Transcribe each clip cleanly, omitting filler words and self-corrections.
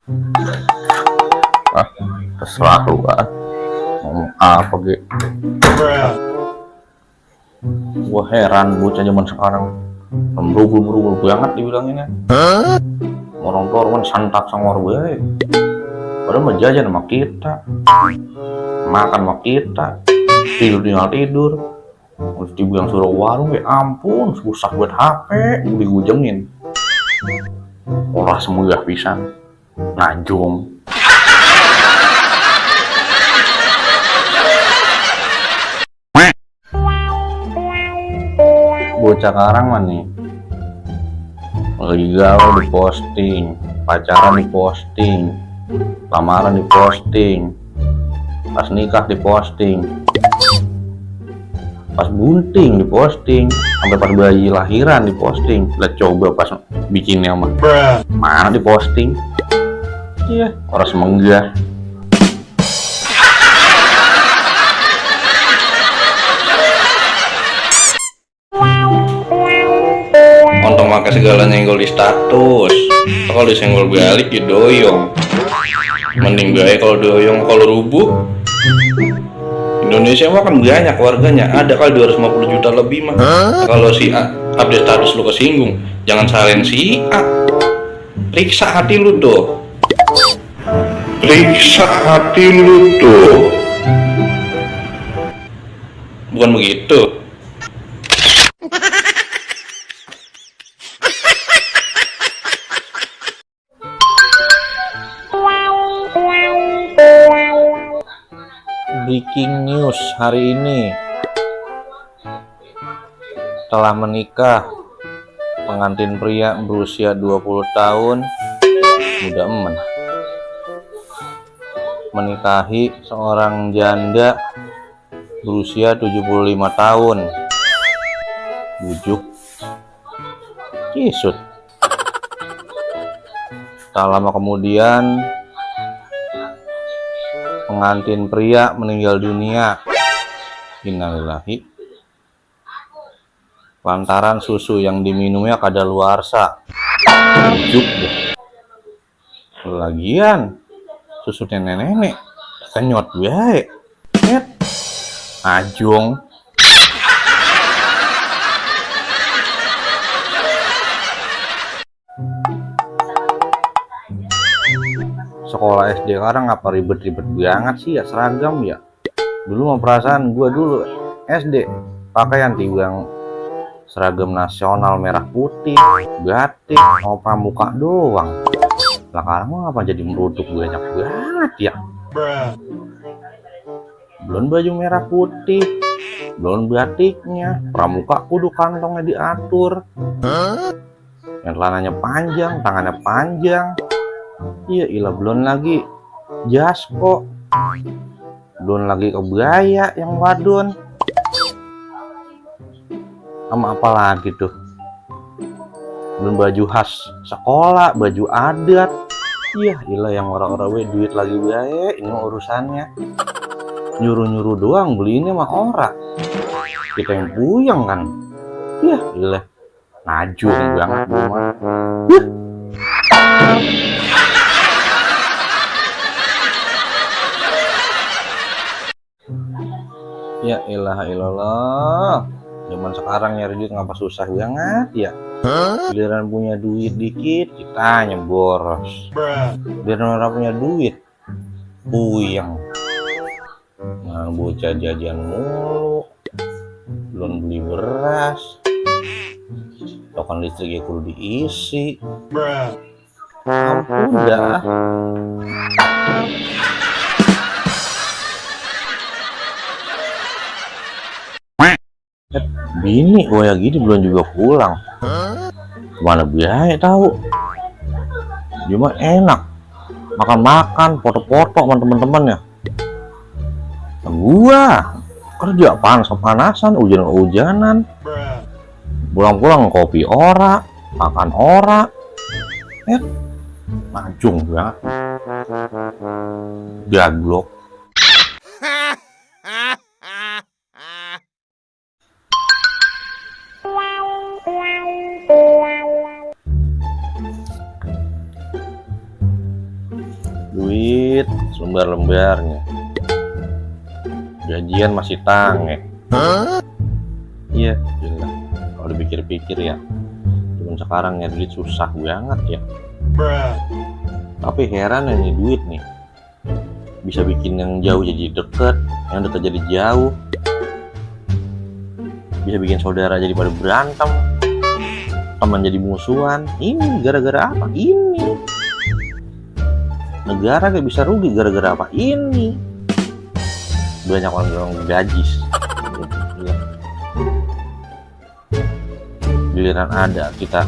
Ah, terserah lu ngomong apa gitu. Gua heran bocah zaman sekarang merugul banget dibilanginnya. Orang tua orang santak sama gue. Padahal mah jajan sama kita, makan sama kita, tidur tinggal tidur. Terus dibilang suruh warung, ya ampun, susah buat HP, digujemin. Orang semudah pisan, najum. Bocah sekarang mah nih, lagi gaul di posting, pacaran di posting, lamaran di posting, pas nikah di posting, pas bunting di posting, sampai pas bayi lahiran di posting. Lihat coba pas bikinnya mah mana di posting. Iya, orang semenggah. Untung maka segala nyenggol di status. Kalau disenggol balik ya doyong. Mending baik kalau doyong, kalau rubuh. Indonesia mah kan banyak warganya, ada kali 250 juta lebih mah. Kalau si A update status lu kesinggung, jangan salin si A. Periksa hati lu tuh. Periksa hati lu tuh. Bukan begitu. Breaking news hari ini, telah menikah pengantin pria berusia 20 tahun, muda emen, menikahi seorang janda berusia 75 tahun, bujuk kisut. Tak lama kemudian pengantin pria meninggal dunia, innalillahi, lantaran susu yang diminumnya kadaluarsa. Bujuk deh. Lagian susu nenek-nenek kenyot bae. Ajung. Sekolah SD sekarang apa ribet-ribet banget sih ya, seragam ya. Dulu mah perasaan gua dulu SD pakaian timbang seragam nasional merah putih, batik, mau pramuka doang. Lah sekarang mah apa jadi meruduk banyak banget ya. Belum baju merah putih, belum batiknya, pramuka kudu kantongnya diatur. Yang celananya panjang, tangannya panjang. Iya ilah, belum lagi jas kok, belum lagi kebaya yang wadon, sama apa lagi tuh, belum baju khas sekolah, baju adat. Iya ilah, yang orang-orang duit lagi baik, ini mah urusannya nyuruh-nyuruh doang, belinya mah ora, kita yang puyeng kan. Iya ilah, najung banget rumah. Ya ilah ilallah, zaman sekarang nyari duit ngapa susah banget ya. Giliran punya duit dikit kita boros, giliran orang punya duit puyeng. Nah, bocah jajan mulu, belum beli beras, token listriknya kudu diisi. Ampun dah. Bini gue ya gini belum juga pulang. Mana biaya tahu. Cuma enak makan-makan, foto-foto sama temen-temennya. Gua kerja panas-panasan, hujan-hujanan, pulang-pulang kopi ora, makan ora, majung banget, gaglok. duit selembar-lembarnya, gajian masih tange. Iya, gila. Kalau dipikir-pikir ya, zaman sekarang ya duit susah banget ya. Tapi heran ya nih duit nih, bisa bikin yang jauh jadi deket, yang deket jadi jauh, bisa bikin saudara jadi pada berantem, teman jadi musuhan. Ini gara-gara apa? Ini negara gak bisa rugi gara-gara apa? Ini banyak orang gajis. Giliran ada kita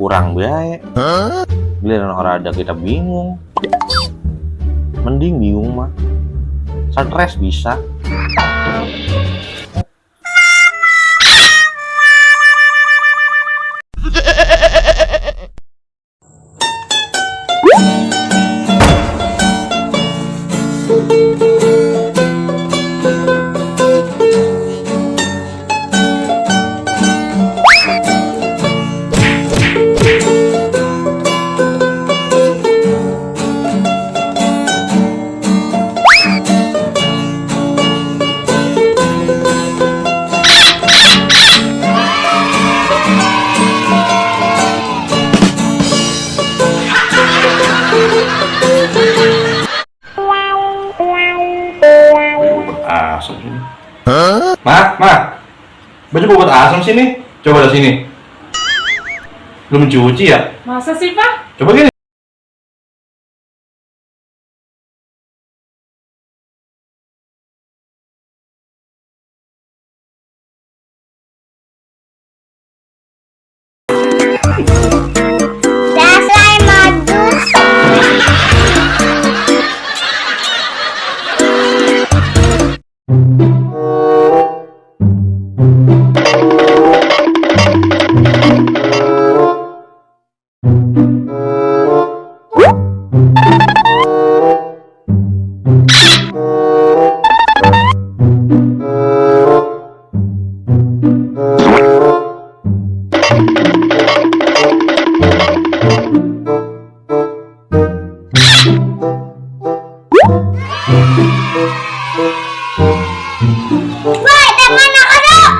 kurang baik, giliran orang ada kita bingung. Mending bingung mah, stres bisa. Asam sini. Baju gue buat asam sini. Coba dari sini. Belum mencuci ya? Masa sih, Pak? Coba gini. Dasar modus. Woi, tangan aku dong.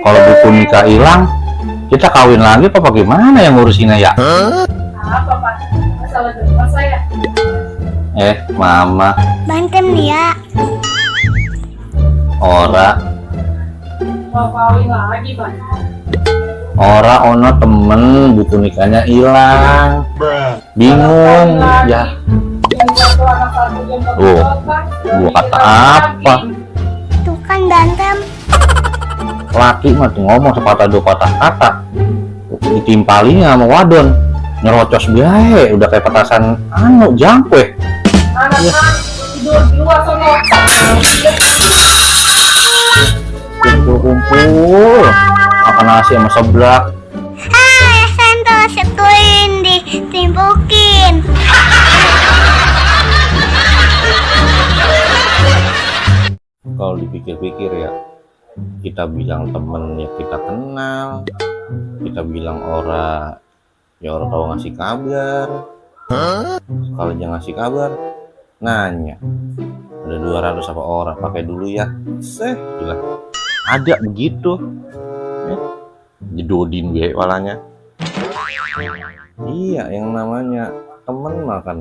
Kalau buku nikah hilang, kita kawin lagi apa gimana yang ngurusinnya ya? Apa, Pak? Masalah di rumah saya. Mama, Bantem dia. ora Mau kawin lagi, Pak? ono temen buku nikahnya hilang, bingung Kawin ya. lagi. Yang satu anak satu yang Oh, berkota. gua kata apa? Tuh kan Bantem. Laki mah ngomong sepatah dua patah kata, ditimpalinya sama wadon, nyerocos biaye, udah kayak petasan jangkwe. Anak-anak tidur di luar sono. Kumpul-kumpul makan nasi sama seblak. Santos sekulin ditimpukin. Kalau dipikir-pikir ya, kita bilang temen ya kita kenal, kita bilang orang ya orang tahu ngasih kabar. Kalau jangan ngasih kabar, nanya ada 200 apa orang, pakai dulu ya. Gila, ada begitu. Jedodin gue walanya. Iya, yang namanya temen makan,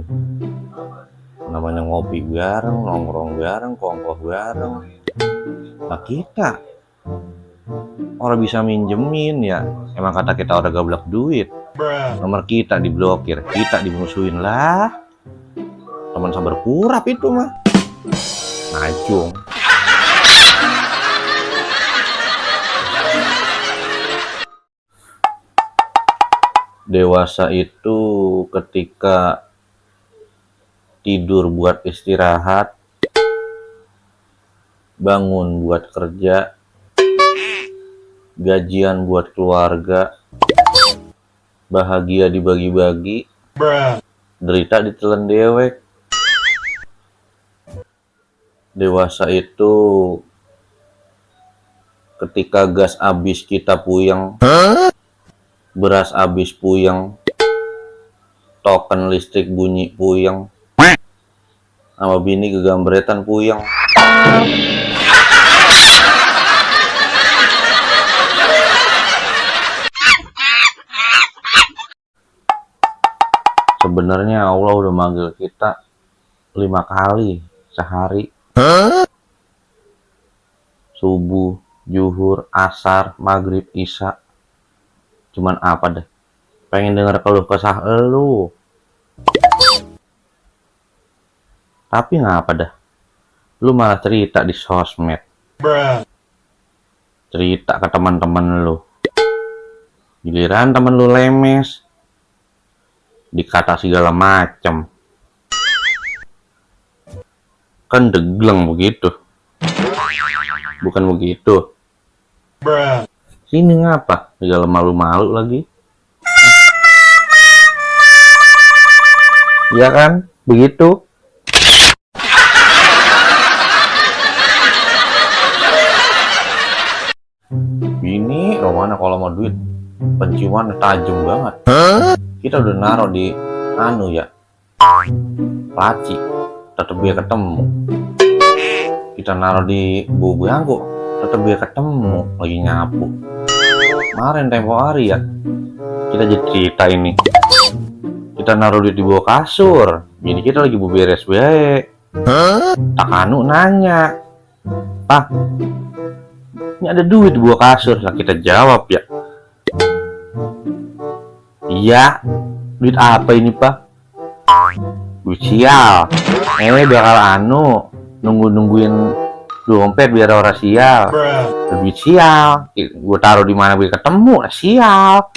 namanya ngopi bareng, nongkrong bareng, kongkoh bareng. Nah kita orang bisa minjemin ya, emang kata kita orang gablak duit, nomor kita diblokir, kita dimusuhin lah. Teman sabar kurap itu mah najung. Dewasa itu ketika tidur buat istirahat, bangun buat kerja, gajian buat keluarga, bahagia dibagi-bagi, derita ditelan dewek. Dewasa itu Ketika gas habis kita puyeng, beras habis puyeng, token listrik bunyi puyeng, sama bini kegambretan puyeng. Sebenarnya Allah udah manggil kita 5 kali sehari. Subuh, zuhur, asar, maghrib, isya. Cuman apa deh? Pengen denger keluh kesah elu. Tapi ngapa dah? Lu malah cerita di sosmed. Cerita ke teman-teman lu. Giliran temen lu lemes, dikata segala macem. Kan degleng begitu. Bukan begitu. Sini ngapa? Segala malu-malu lagi. Iya kan? Begitu. Bini Romana kalau mau duit penciuman tajam banget. Kita udah naruh di ya, laci, tetep dia ketemu. Kita naruh di bubu angkuk, tetep dia ketemu lagi nyapu. Kemarin tempo hari ya, kita jadi cerita ini. Kita naruh di bawah kasur, jadi kita lagi beres bae. Tak anu nanya, "Pak, ini ada duit di bawah kasur." Lah kita jawab ya, "Iya, duit apa ini Pak?" "Duit sial. Bakal nungguin dompet biar orang sial." "Duit sial. Gue taruh di mana gue ketemu, sial."